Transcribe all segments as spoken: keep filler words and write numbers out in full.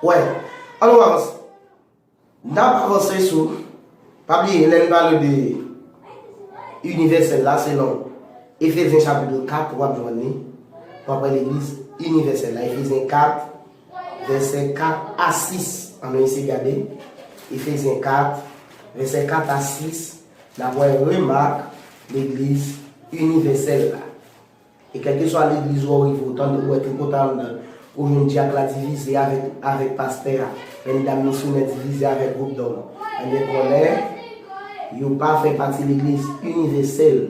Wè, ann nou avanse. N ap avanse sou, pa bliye, lè n pale de inivèsèl la, selon Efezyen chapit kat, w ap jwenn li. W ap wè legliz inivèsèl la, Efezyen kat, vèsè kat a sis. Ann nou eseye gade. Efezyen kat, vèsè kat a sis, n ap wè remak legliz inivèsèl la. E kèlkeswa legliz ou rive, ou tande, ou wè tripotay anndan, ou jwenn dyak la divize avèk, avèk pastè a, jwenn dam misyonè divize avèk gwoup dòm. Ebyen, konnen yo pa fè pati legliz inivèsèl.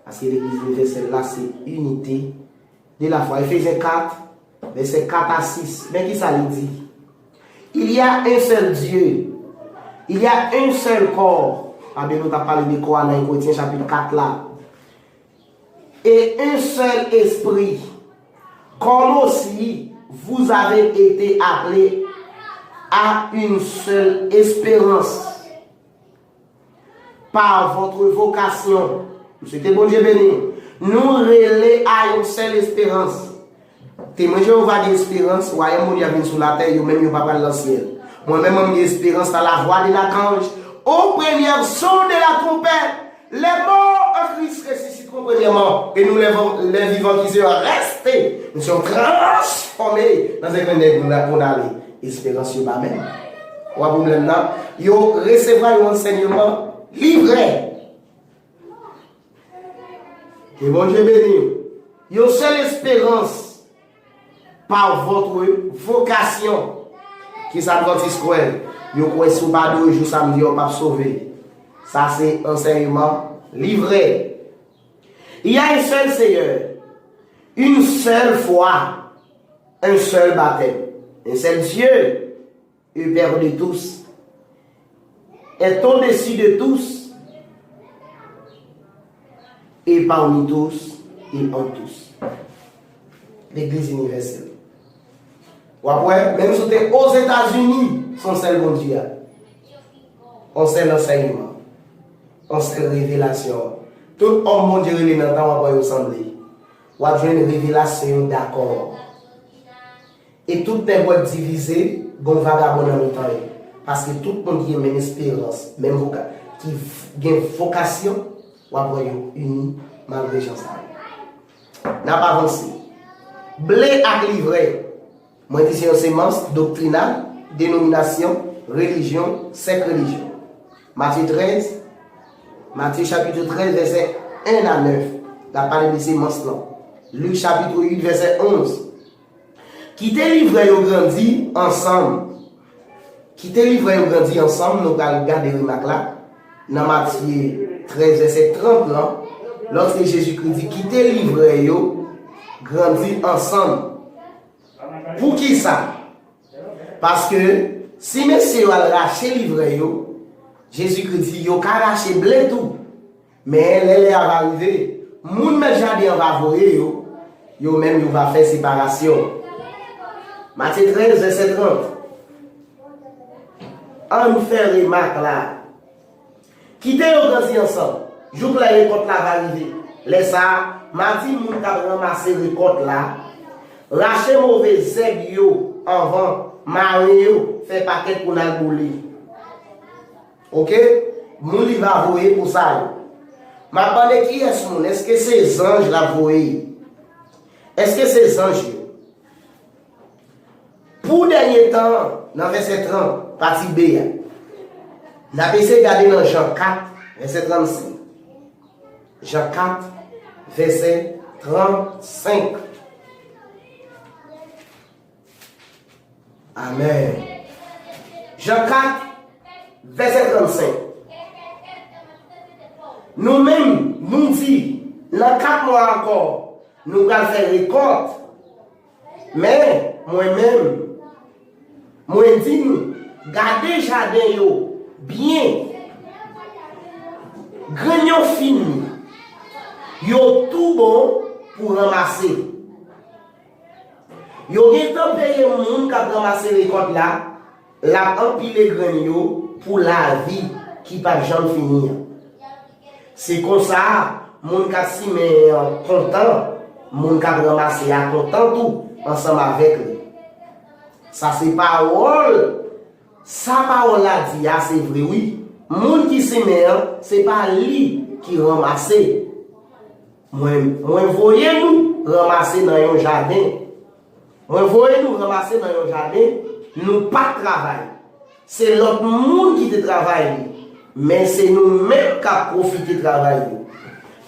Paske legliz inivèsèl la, se inite de la fwa. Efezyen kat, vèsè kat a sis. Men ki sa li di? Il y a un seul Dieu. Il y a un seul corps. Abel, nou t ap pale de kò a nan Korentyen chapit kat la. Et un seul esprit, comme aussi vous avez été appelés à une seule espérance par votre vocation. M swete Bondye beni nou. Nou rele a yon sèl esperans. Temwen Jewova gen esperans, wayòm Bondye a vin sou latè, yo menm yo pa pral nan syèl. Mwen menm, mwen gen esperans dans la voix de l'archange, aux premières sons de la trompette, les morts en Christ ressusciteront premièrement, et nous, les, les vivants qui serons restés, nous serons transformés dans un clin d'œil pour nous aller. Esperans yo pa menm. W ap pwoblèm nan, yo resevwa yon ansèyman li vrè. Ke Bondye beni w. Yon sèl esperans, par votre vocation. Kisa Advantis kwè? Yo kwè si w pa adore jou samdi a, w p ap sove. Sa se ansèyman li vrè. Il y a un seul Seigneur, une seule foi, un seul baptême, un seul Dieu, et Père de tous, est au-dessus de tous, et parmi tous, et en tous. Legliz inivèsèl. W ap wè, menm si w te Ozetazini, se yon sèl Bondye a. Yon sèl ansèyman. Yon sèl revelasyon. Tout òm Bondye rele nan tan, w ap wè yo sanble. W ap jwenn revelasyon yo dakò. E tout nèg w wè k divize, gon vagabon nan mitan yo. Paske tout moun ki gen menm esperans, menm voka, ki v- gen vokasyon, w ap wè yo ini malgre jan sa yo. N ap avanse. Ble ak livrè. Mwen di se yon semans doktrinal, denominasyon, relijyon, sèk relijyon. Matye trèz, Matye chapit trèz, vèsè en a nèf, l ap pale de semans lan. Lik chapit uit, vèsè onz. Kite livrè yo grandi ansanm. Kite livrè yo grandi ansanm, nou pral gade remak la. Nan Matye trèz, vèsè trant lan, lòske Jezikri di, kite livrè yo grandi ansanm. Poukisa? Paske si mesye yo al rache livrè yo, Jezikri di yo ka rache ble tou. Men lè lè a va rive, moun mèt jaden an va voye yo, yo menm yo va fè separasyon. Matye trèz, vèsè trant. Ann fè remak la. Kite yo grandi ansanm, jouk lè rekòt la va rive. Lè sa a, m a di moun k ap ranmase rekòt la, rache move zèb yo anvan, mare yo, fè pakèt pou n al boule. Oke? Moun li va voye pou sa yo. M ap mande kiyès moun, èske se zanj l ap voye? Èske se zanj yo? Pou dènye tan an, nan vèsè trant, pati B a, n ap eseye gade nan Jan kat, vèsè trannsenk. Jan kat, vèsè trannsenk. Amèn. Jan kat, vèsè trannsenk. Nou menm, nou di, nan kat mwa ankò, nou pral fè rekòt. Men, mwen menm, mwen di nou, gade jaden yo byen. Grenn yo fini. Yo tou bon pou ranmase. Yo gentan peye moun k ap ranmase rekòt la, l ap anpile grenn yo pou lavi ki p ap janm fini an. Se konsa, moun k ap simen an kontan, moun k ap ranmase a kontan tou ansanm avèk li. Sa se pawòl. Sa pawòl la di a, se vre wi. Moun ki simen an, se pa li ki ranmase. Mwen, mwen voye nou ranmase nan yon jaden. Mwen voye nou ranmase nan yon jaden, nou pa t travay. Se lòt moun ki te travay li. Men se nou menm k ap pwofite travay yo.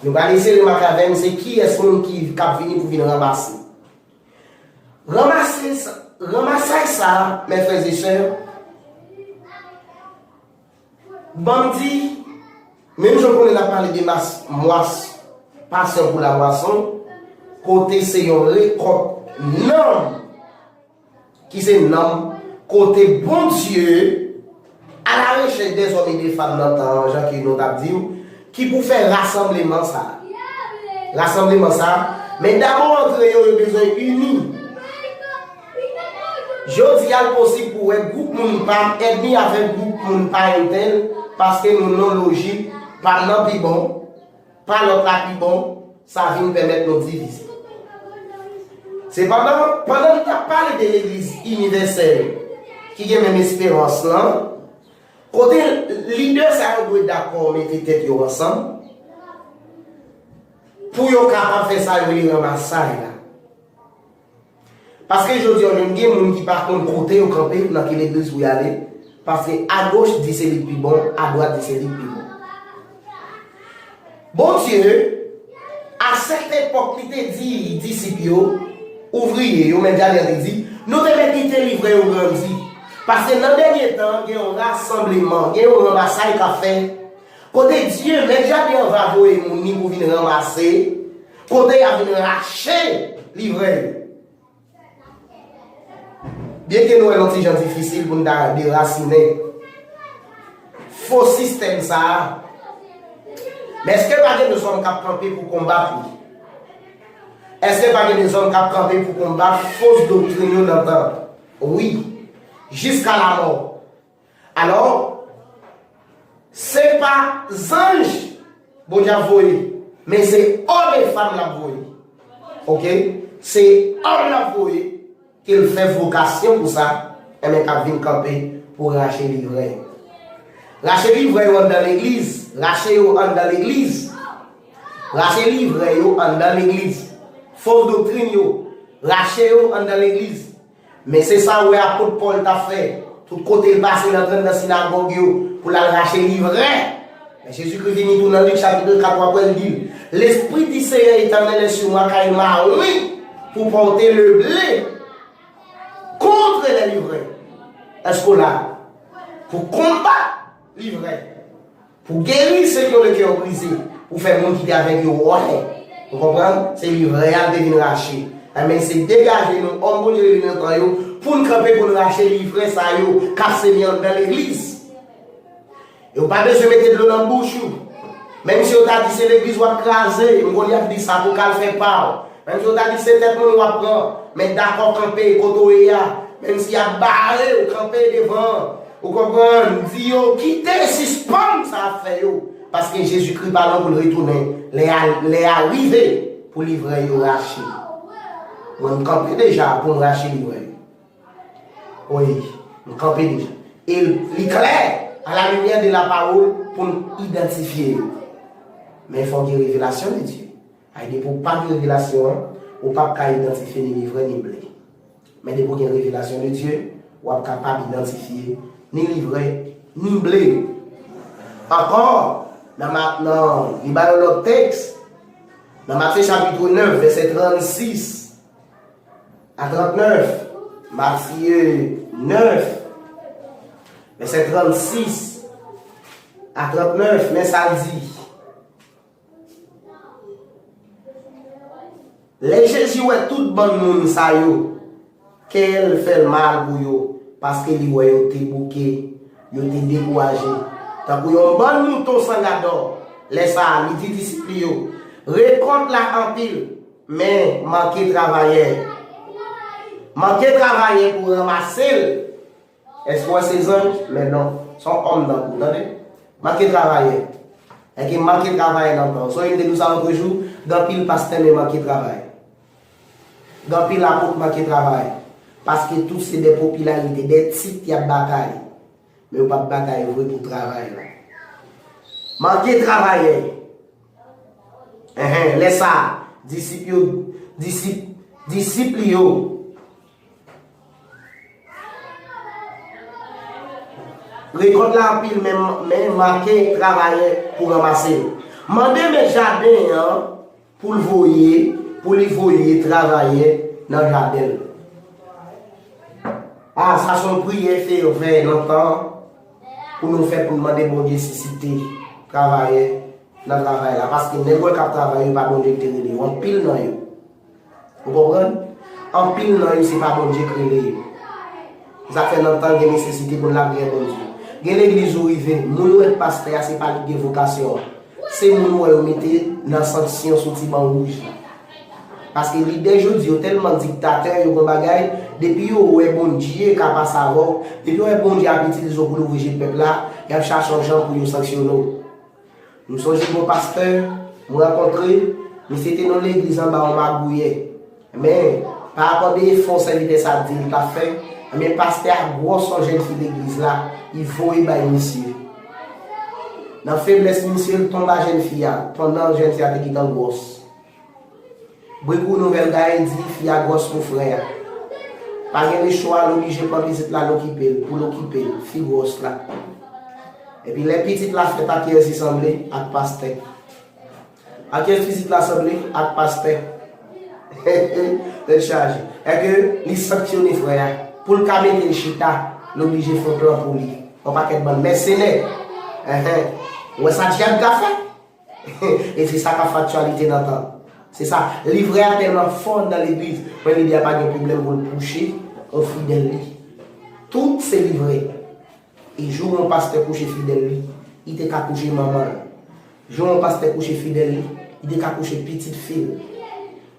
Nou pral eseye remake avè m se kiyès moun ki k ap vini pou vin ranmase. Ranmase sa, ranmasaj sa, mes frères et sœurs, ban m di, menm jan konnen n ap pale de mas, mwas, passion pour la moisson, kote se yon rekòt nanm, ki se nanm, kote Bondye, à la recherche des hommes et des femmes nan tan an, jan ke nou t ap di w, ki pou fè rasanbleman sa a. Rasanbleman sa a, men dabò antre yo, yo bezwen ini. Jodi a, l posib pou w wè gwoup moun pa m ènmi avèk gwoup moun pa entèl, paske nou nan lojik pa m nan pi bon, pa lòt la pi bon, sa vin pèmèt nou divize. Sepandan, pandan n t ap pale de legliz inivèsèl ki gen menm esperans lan, kote lidè sa yo dwe dakò mete tèt yo ansanm pou yo kapab fè sa yo rele ranmasay la. Paske jodi a, menm gen moun ki pa konn kote yo kanpe, nan ki legliz pou y ale, paske agoch di se li k pi bon, adwat di se li k pi bon. Bondye, a sèt epòk, li te di disip yo, ouvriye yo, mèt jaden an te di, nou te mèt kite livrè yo grandi. Paske nan dènye tan, gen yon rasanbleman, gen yon ranmasay k ap fèt, kote Dye, mèt jaden an, va voye moun li pou vin ranmase, kote y ap vin rache livrè yo. Byenke nou wè l yon ti jan difisil pou n ta derasinen fo sistèm sa a, men èske pa gen de zòm k ap kanpe pou konbat li? Èske pa gen de zòm k ap kanpe pou konbat fo doktrin yo nan tanp? Wi, jiska lamò. Alò, se pa zanj Bondye ap voye, men se òm e fanm l ap voye. Oke? Se òm l ap voye, ke l fè vokasyon pou sa, enben k ap vin kanpe pou rache livrè yo. Rache livrè yo anndan legliz, rache yo anndan legliz. Rache livrè yo anndan legliz. Fo doktrin yo, rache yo anndan legliz. Men se sa w wè apot Pòl t ap fè. Tout kote l pase, l antre anndan sinagòg yo pou l al rache livrè. Men Jezikri vini tou nan Lik chapit kat, w ap wè l di l, L'Esprit du Seigneur éternel est sur moi, car il m'a oint pour porter le blé contre les livreurs. Èske w la? Pou konbat livrè. Pou geri ceux qui ont le cœur brisé, pou fè moun ki te avèk yo wè. Ou konprann? Se livrè a l te vin rache. Enben, se degaje nou, òm Bondye rele nan tan yo, pou n kanpe pou n rache livrè sa yo k ap semen anndan legliz. E w pa bezwen mete dlo nan bouch ou. Menm si yo ta di se legliz w ap kraze, m konn y ap di sa pou w ka al fè pa w. Menm si yo ta di se tèt moun w ap pran, men dakò kanpe kote w ye a. Menm si y ap bare w, kanpe devan an. Ou konprann? Di yo, kite, sispann sa w ap fè yo. Paske Jezikri pa lwen pou l retounen. Lè a, lè a rive pou livrè yo rache. Mwen, m kanpe deja pou m rache livrè yo. Wi, m kanpe deja. E li klè, à la lumière de la parole, pou n idantifye yo. Men fòk gen revelasyon de Dye. Ay, depi w pa gen revelasyon an, ou p ap ka idantifye ni livrè ni ble. Men depi w gen revelasyon de Dye, w ap kapab idantifye ni livrè ni ble. Ankò, nan Ma-, nan, li ba yon lòt tèks, nan Matye chapit nèf, vèsè trannsis a trannèf, Matye nèf, vèsè trannsis a trannèf, men sa l di. Lè Jezi wè tout bann moun sa yo, kè l fè l mal pou yo, paske li wè yo te bouke, yo te dekouraje, tankou yon bann mouton san gadò. Lè sa a, li di disip li yo, rekòt la anpil, men manke travayè. Manke travayè pou ranmase l. Èske w wè se zanj? Men non, se yon òm tankou w, tande. Manke travayè. Èske manke travayè nan tan? Sonje m te di w sa lòt jou, gen anpil pastè men manke travay. Gen anpil apot manke travay. Paske tout se de popilarite, de tit y ap batay. Men yo p ap batay vre pou travay la. Manke travayè. Enhen, lè sa a, disip yo, disip, disip li yo. Rekòt la anpil, men, men manke travayè pou ranmase l. Mande mèt jaden an pou l voye, pou li voye travayè nan jaden l. A, sa se yon priyè fèvè nan tan pou nou fè, pou n mande Bondye sisite travayè nan travay la. Paske nèg w wè k ap travay yo, pa Bondye ki te rele yo. Anpil nan yo. Ou konprann? Anpil nan yo, se pa Bondye k rele yo. Se sa k fè nan tan gen nesesite pou n lapriyè Bondye. Gen legliz ou rive, moun ou wè k pastè a, se pa li k gen vokasyon an. Se moun ou wè yo mete nan sanksyon sou ti ban wouj la. Paske lidè jodi yo tèlman diktatè, yo gon bagay, depi yo wè Bondye ka pase avè w, depi yo wè Bondye ap itilize w pou l ouvri je pèp la, y ap chache yon jan pou yo sanksyone w. M sonje gon pastè m rankontre, misye te nan legliz anba yon magouyè. Men, pa rapò de efò sèvitè sa di l t ap fè, men pastè a gwòs yon jèn fi legliz la, li voye bay misye. Nan feblès misye, l tonbe a jèn fi a, pandan jèn fi a te gentan gwòs. Bri pou nouvèl gaye di fi a gwòs pou frè a. Pa gen lechwa, l oblije pran pitit la, l okipe l, pou l okipe l, fi gwòs la. Epi lè pitit la fèt, ak kiyès li sanble? Ak pastè. Ak kiyès pitit la sanble? Ak pastè. Tèt chaje. Èske li sanksyone frè a? Pou l ka mete l chita, l oblije fè yon plan pou li. Yon pakèt bann mèsenè. Enhen. Ou wè sa dyab ka fè? E se sa k ap fè aktyalite nan tan. Se sa. Livrè a tèlman fò anndan legliz. Mwen, lidè a pa gen pwoblèm pou l kouche yon fidèl li. Tout se livrè. E jou yon pastè kouche fidèl li, li te ka kouche manman l. Jou yon pastè kouche fidèl li, li te ka kouche pitit fi l.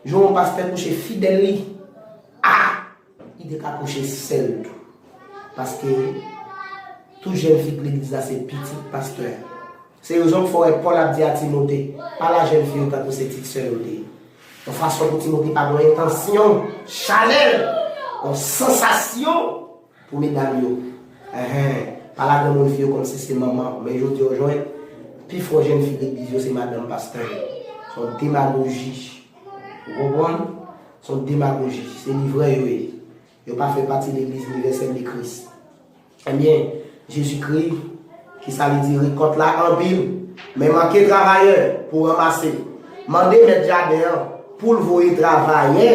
Jou yon pastè kouche fidèl li, a! Li te ka kouche sè l tou. Paske tout jèn fi k legliz la se pitit pastè a. Se rezon k fè w wè Pòl ap di a Timote, pale a jèn fi yo tankou se ti sè yo te ye. Yon fason pou Timote pa gen yon entansyon chanèl, yon sansasyon pou medam yo. Enhen, pale a granmoun fi yo kòmsi se manman. Men jodi a w jwenn pifò jèn fi legliz yo se madanm pastè yo. Se yon demagoji. Ou konprann? Se yon demagoji. Se livrè yo ye. Yo pa fè pati legliz inivèsèl de Kris. Ebyen, Jezikri, kisa li di? Rekòt la anpil, men manke travayè pou ranmase. Mande mèt jaden an pou l voye travayè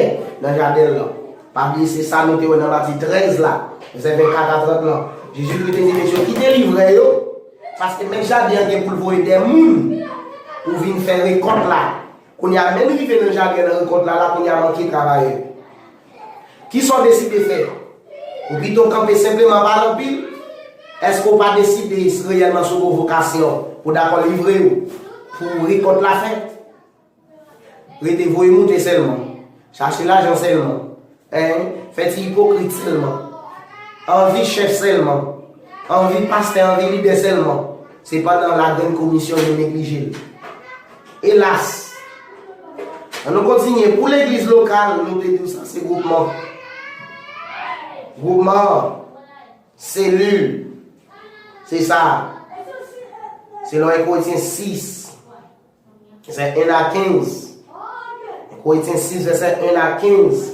nan jaden l lan. Pa bliye se sa nou te wè nan Matye trèz la, vèsè vennkat a trant lan. Jezikri te di mesye yo, kite livrè yo, paske mèt jaden an gen pou l voye de moun pou vin fè rekòt la. Kounye a, menm rive nan jaden nan rekòt la, la kounye a manke travayè. Kisa w deside fè? Ou pito kanpe senpleman pale anpil? Èske w pa deside reyèlman si w gon vokasyon pou dakò livre yo pou rekòt la fèt? Rete voye moute sèlman, chache lajan sèlman, en, fè ti ipokrit sèlman, anvi chèf sèlman, anvi pastè, anvi lidè sèlman. Sepandan, lagrenn komisyon yo neglije l. Elas! Ann nou kontinye. Pou legliz lokal, nou te di w sa se gwoupman. Gwoupman, selil, se sa. Selon en Korentyen sis, vèsè en a kenz. En Korentyen sis, vèsè en a kenz.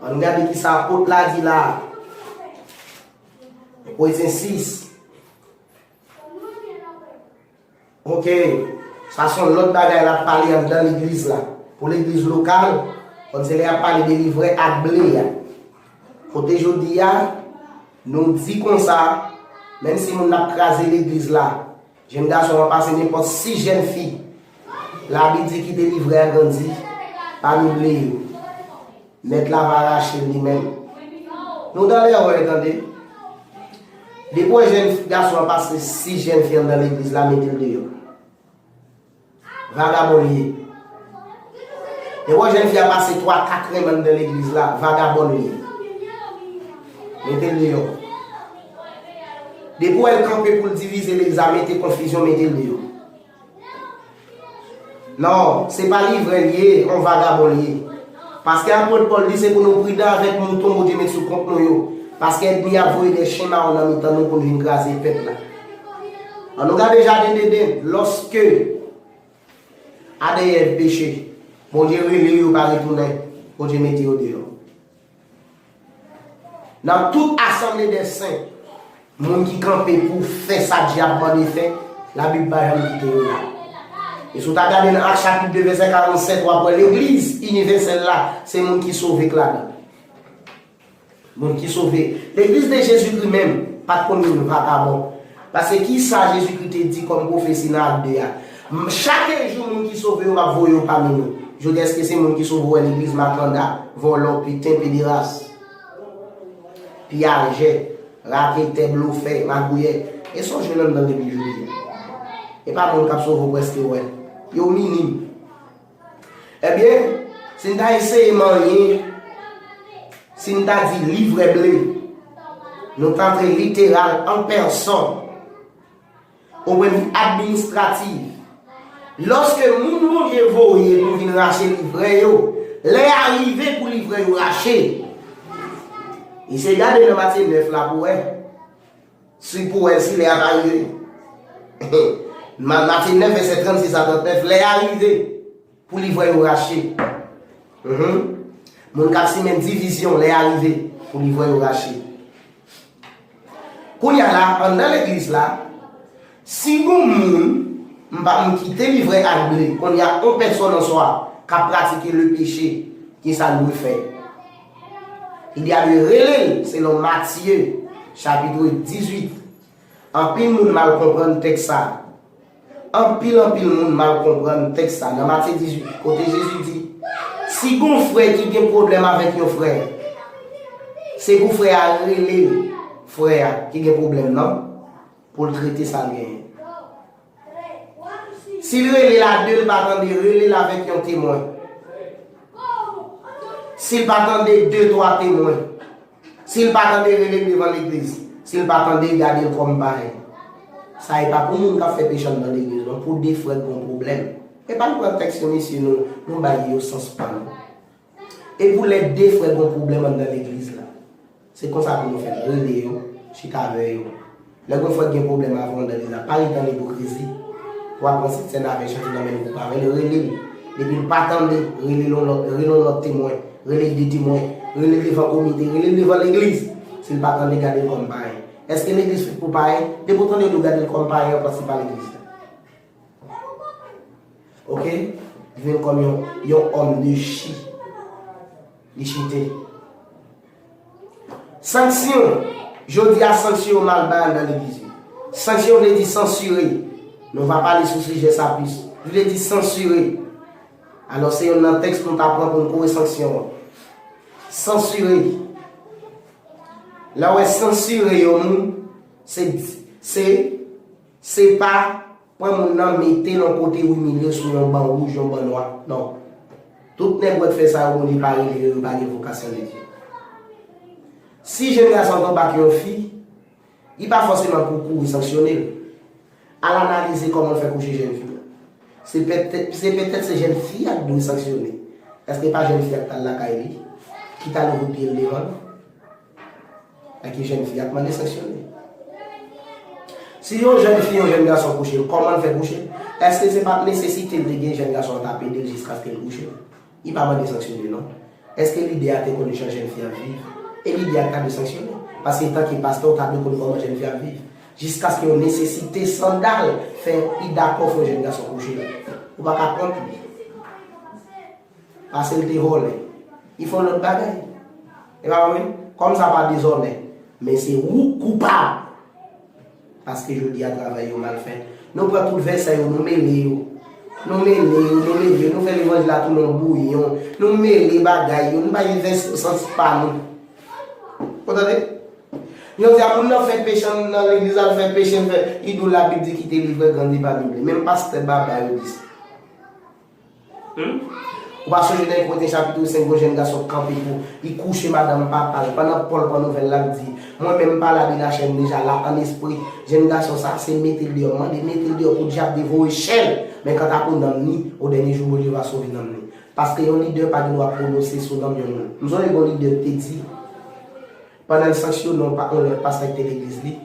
Ann gade kisa apot la di la. En Korentyen sis. Oke. Sa se yon lòt bagay l ap pale anndan legliz la. Pou legliz lokal, konn se lè y ap pale de livrè ak ble a. Kote jodi a, nou di konsa, menm si moun ap kraze legliz la, jèn gason an pase nenpòt sis jèn fi. Labib di kite livrè a grandi pami ble yo. Mèt la va rache l li menm. Nou dan lè wè tande. Depi w wè jèn gason an pase sis jèn fi anndan legliz la, mete l deyò. Vagabon li ye. Depi w wè jèn fi a pase twa, kat renmen anndan legliz la, vagabon li ye. Mete l deyò. Depi w wè l kanpe pou l divize legliz la, mete konfizyon, mete l deyò. Non, se pa livrè l ye, yon vagabon l ye. Paske apot Pòl di se pou nou pridan avèk mouton Bondye met sou kont nou yo. Paske ènmi ap voye de chen mawon nan mitan nou pou l vin kraze pèp la. Ann nou gade jaden Deden, lòske Adan e Èv peche, Bondye rele yo, yo pa retounen, Bondye mete yo deyò. Nan tout asanble dè sen, moun ki kanpe pou fè sa dyab mande fè, Labib pa janm kite yo la. E si w ta gade nan Ak chapit de vèsè karannsèt, w ap wè legliz inivèsèl la, se moun ki sove k ladan. Moun ki sove. Legliz de Jezikri menm pa t konn vin vakabon. Paske ki sa Jezikri te di kòm pwofesi nan Ak de a? M- Chak jou moun ki sove yo ap voye yo pami nou. Jodi a, èske se moun ki sove w wè legliz makanda, vòlò, piten, pederas, piyajè, raketè, blofè, magouyè? E sa w jwenn anndan legliz jodi a? E pa moun k ap sove w prèske w wè. Yo minim. Ebyen, si n ta eseye manyen, si n ta di livrè ble, nou ta antre literal an pèsòn, o pwennvi administratif. Lòske moun Bondye voye pou vin rache livrè yo, lè a rive pou livrè yo rache. Eseye gade nan Matye nèf la pou wè. Si pou wè si lè a pa rive. Ma- Matye nèf, vèsè trannsis a trannèf, lè a rive pou livrè yo rache. Mhm. Moun k ap simen divizyon, lè a rive pou livrè yo rache. Kounye a la, anndan legliz la, si gon moun, m pa m kite livrè ak ble, kounye a, on pèsòn an swa k ap pratike le peche, ki sa l dwe fè? Li dwe rele l, selon Matye, chapit dizuit. Anpil moun mal konprann tèks sa. Anpil, anpil moun mal konprann tèks sa. Nan Matye dizuit, kote Jezi di, si gon frè ki gen pwoblèm avèk yon frè, se pou frè a rele frè a ki gen pwoblèm nan, pou l trete sa l genyen. Si l rele l a de, l pa tande, rele l avèk yon temwen. Si l pa tande de, twa temwen. Si l pa tande, rele l devan legliz. Si l pa tande, gade l kòm payen. Sa e pa pou moun k ap fè peche anndan legliz, non, pou de frè k gon pwoblèm. E pa n pran tèks yo, mesye, nou, nou bay yo sans pa nou. E pou lè de frè gon pwoblèm anndan legliz la, se konsa pou nou fè l, rele yo, chita avè yo. Lè gon frè gen pwoblèm avè w anndan legliz la, pa ret nan ipokrizi. W ap pran sèn avè l, chante nan men l, gwoup avè l, rele l. Depi l pa tande, rele l yon lòt, rele yon lòt temwen, rele de temwen, rele l devan komite, rele l devan legliz. Si l pa tande, gade l kòm payen. Èske legliz fèt pou payen? Depi w tande yo di w gade l kòm payen, w panse se pa legliz la. Oke? Vin kòm yon, yon òm de chi. Li chite. Sanksyon. Jodi a, sanksyon yo mal bay anndan legliz yo. Sanksyon vle di sansire. Nou va pale sou sijè sa plis. Li vle di sansire. Alò, se youn nan tèks nou ta pran pou n kore sanksyon an. Sansire. Lè w wè sansire yon moun, se, se, se pa pran moun nan, mete l yon kote, imilye l sou yon ban wouj, yon ban nwa. Non. Tout nèg ou wè k fè sa yo, Bondye pa rele yo, yo pa gen vokasyon de Dye. Si jèn gason tonbe ak yon fi, li pa fòseman pou kouri sanksyone l. Al analize kòman l fè kouche jèn fi a. Se petèt, se petèt se jèn fi a k dwe sanksyone. Èske pa jèn fi a k t al lakay li, ki t al ouvri pye l devan l? Èske jèn fi a k mande sanksyone? Si yon jèn fi, yon jèn gason kouche l, kòman l fè kouche l? Èske se pa t nesesite l te gen, jèn gason an t ap ede l jiskaske l kouche l? Li pa mande sanksyone, non. Èske lidè a te konn jan jèn fi a ap viv? E lidè a ta dwe sanksyone. Paske antanke pastè, ou ta dwe konn kòman jèn fi a ap viv. Jiskaske yon nesesite sandal fè li dakò fè yon jèn gason kouche l. Ou pa ka kont li. Paske l te vòlè. Li fè yon lòt bagay. E pa vre? Kòm sa pa dezònè. Men se ou k koupab. Paske jodi a travay yo mal fèt. Nou pran tout vèsè yo, nou mele yo. Nou mele yo, nou mele yo, nou fè levanjil la tounen yon bouyon. Nou mele bagay yo, nou bay vèsè yo sans pa nou. Ou tande? Jodi a moun nan fè peche nan legliz la, l fè peche, l fè idol, Labib di kite livrè grandi pami li. Menm pastè baba yo di sa. Hmm? Ou pa sonje nan Korentyen chapit senk, yon jèn gason kanpe pou li kouche madanm papa l. Pandan Pòl pran nouvèl la, l di, mwen menm m pale a Benachèm deja la an espri. Jèn gason sa, se mete l deyò, mande mete l deyò pou dyab devoye chè l. Men kanta pou nanm ni, o dènye jou Bondye va sove nanm ni. Paske yon lidè pa gen dwa pwononse sou nanm yon moun. M sonje gen yon lidè ki te di, pandan l sanksyone yon pa- yon lòt pastè ki te legliz li,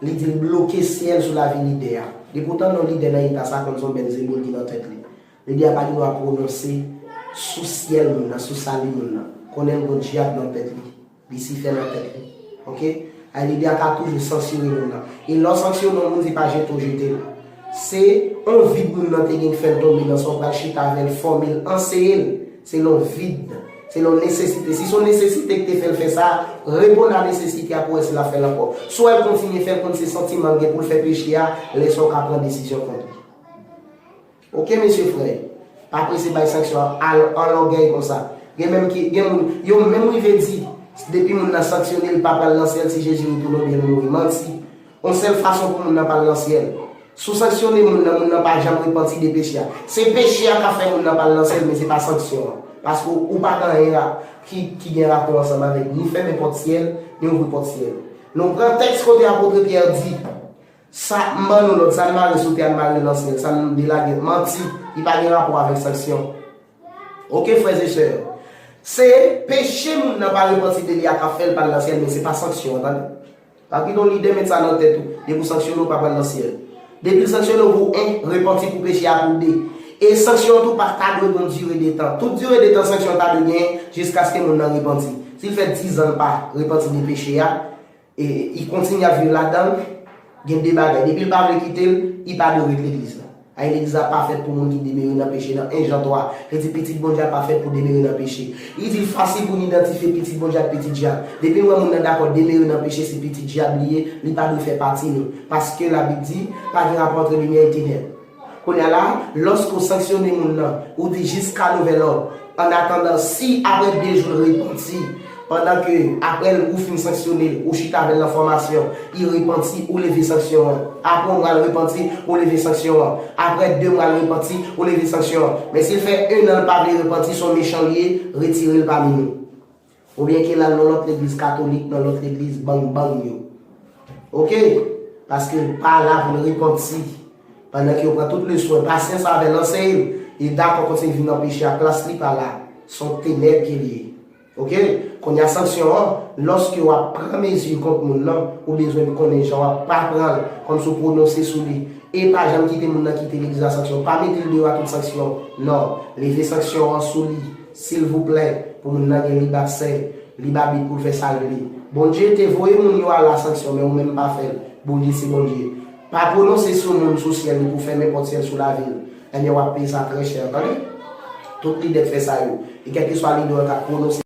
li di l bloke syèl sou lavi lidè a. Epoutan non lidè nan eta sa konn se yon bèl zenboul ki nan tèt li. Lidè a pa gen dwa pwononse sou syèl moun nan, sou sali moun nan. Konnen l gen dyab nan tèt li. Lisifè nan tèt li. Oke? Ay lidè a ka toujou sanksyone moun nan. E lè w sanksyone yon moun, se pa jete w jete l. Se yon vid moun nan te gen k fè l tonbe nan sa w pral chita avè l, fòme l, anseye l. Se yon vid. Se yon nesesite. Si se yon nesesite ki te fè l fè sa, reponn a nesesite a pou wè si l ap fè l ankò. Si w wè l kontinye fè l, konn se santiman l gen pou l fè peche a, lè sa w ka pran desizyon kont li. Oke mesye frè, pa prese bay sanksyon an an lògèy konsa. Gen menm ki, gen moun, yo menm rive di, depi moun nan sanksyone, li pa pral nan syèl si Jezi retounen oubyen l mouri. Manti. Yon sèl fason pou moun nan pa al nan syèl. Si w sanksyone moun nan, moun nan pa janm repanti de peche a. Se peche a k ap fè moun nan pa al nan syèl, men se pa sanksyon an. Paske ou pa gen anyen ki, ki gen rapò ansanm avèk ni fèmen pòt syèl, ni ouvri pòt syèl. Nou pran tèks kote apot Pyè di, sa, m ban nou lòd, sa n mare sou tè a, n mare l nan syèl, sa n delage, manti, li pa gen rapò avèk sanksyon. Oke, frè e sè, se peche moun nan pa repanti de li a k ap fè l pa al nan syèl, men se pa sanksyon an, tande. Pa gen yon lidè met sa nan tèt ou, depi w sanksyone, w pa pral nan syèl. Depi l sanksyone w pou en, repanti pou peche a pou de. E sanksyon an tou pa ta dwe gen yon dire de tan. Tout dire de tan sanksyon an ta dwe genyen jiskaske moun nan repanti. Si l fè dizan l pa repanti de peche a, e li kontinye ap viv ladan l, gen de bagay. Depi l pa vle kite l, li pa dwe ret legliz la. Ay legliz la pa fèt pou moun ki demere nan peche nan en Jan twa. Li di pitit Bondye a pa fèt pou demere nan peche. Li di l fasil pou n idantifye pitit Bondye ak pitit dyab. Depi n wè moun nan dakò demere nan peche se pitit dyab li ye, li pa dwe fè pati nou. Paske Labib di, pa gen rapò antre limyè e tenèb. Kounye a la, lòske w sanksyone moun nan, ou di jiska nouvèl òd, annatandan, si apre de jou l repanti, pandan ke apre l ou fin sanksyone l, ou chita avè l nan fòmasyon, li repanti, ou leve sanksyon an. Apre yon mwa l repanti, ou leve sanksyon an. Apre de mwa l repanti, ou leve sanksyon an. Men si l fè en an l pa vle repanti, se yon mechan li ye, retire l pami nou. Oubyen ke l al nan lòt legliz katolik, nan lòt legliz bang bang yo. Oke? Paske l pa la pou l repanti. Pandan ke yo pran tout leson, pasyans avè l, anseye l, li dakò kontinye viv nan peche a, plas li pa la. Se yon tenèb ke li ye. Oke? Kounye a sanksyon an, lòske w ap pran mezi kont moun nan, ou bezwen konnen jan w ap pa pran l, kòmsi w pwononse sou li. E pa janm kite moun nan kite legliz la sanksyon. Pa mete l deyò a tout sanksyon. Non. Leve sanksyon an sou li. Silvouplè, pou moun nan gen lib aksè, lib abit pou l fè sa l vle. Bondye te voye moun yo al a sanksyon, men ou menm pa fè l. Bondye se Bondye. Pa pwononse sou moun sou syèl li pou fèmen pòt syèl sou lavi l. Ebyen, w ap peye sa trè chè, tande? Tout lidè k fè sa yo. E kèlkeswa lidè w k ap pwononse